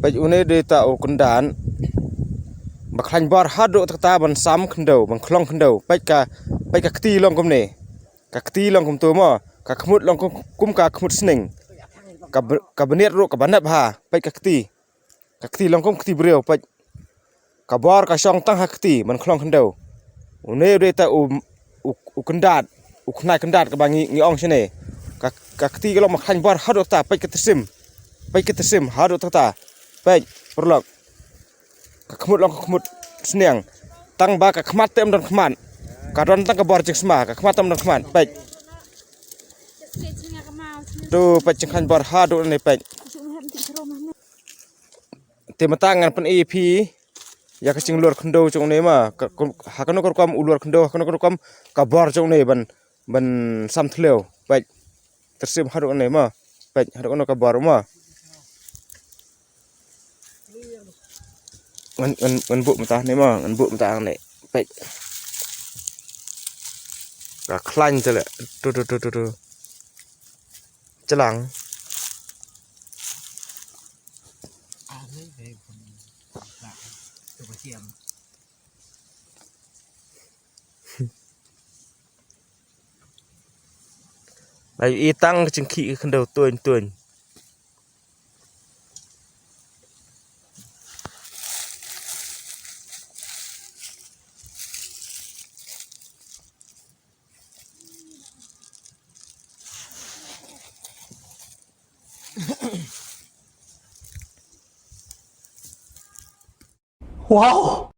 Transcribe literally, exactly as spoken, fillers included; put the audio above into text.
Peit une dei ta u kyndat ba khlaiñ bor haduh ta kata ban sam khyndew, ban khlong khyndew. Peit ka, peit ka kti long kumne. Ka kti long kumto mo. Ka khmut long kum, kum ka khmut sning. Ka b-, ka bniat ruh kaba nep ha. Peit ka kti. Ka kti long kum kti briew, peit. Ka bor ka shong tang ha kti ban khlong khyndew. Une u dei ta u, u, u kyndat, u khnai kyndat kaba ngi, ngi ong shane. Ka, ka kti ka long ba khlaiñ bor haduh ta, peit ka tyrsim. Peit ka tyrsim haduh ta, peit, paralok. Ka khmut long ka khmut sniang. Tang ba ka khmat te ym don khmat. Ka don tang ka bor jingsma, ka khmat te ym don khmat, peit. To peit jingkhlaiñ bor haduh ne, peit. Te mynta ngan pyni ïa phi ïa ka jinglur khyndew jong une ma. Ka, ka, ha kano ka rukom u lur khyndew, ha kano ka rukom ka bor jong une ban, ban sam thliew. Peit. Tyrsim haduh une ma. Peit, haduh kano ka bor ma. Ngan, ngan, ngan buh mynta ne ma, ngan buh mynta ne. Peit. Ka khlaiñ te leh. Tu, tu, tu, tu, tu. Chlang. Ai, i tang ka jingkhih ka khyndew tuiñ tuiñ. Wow!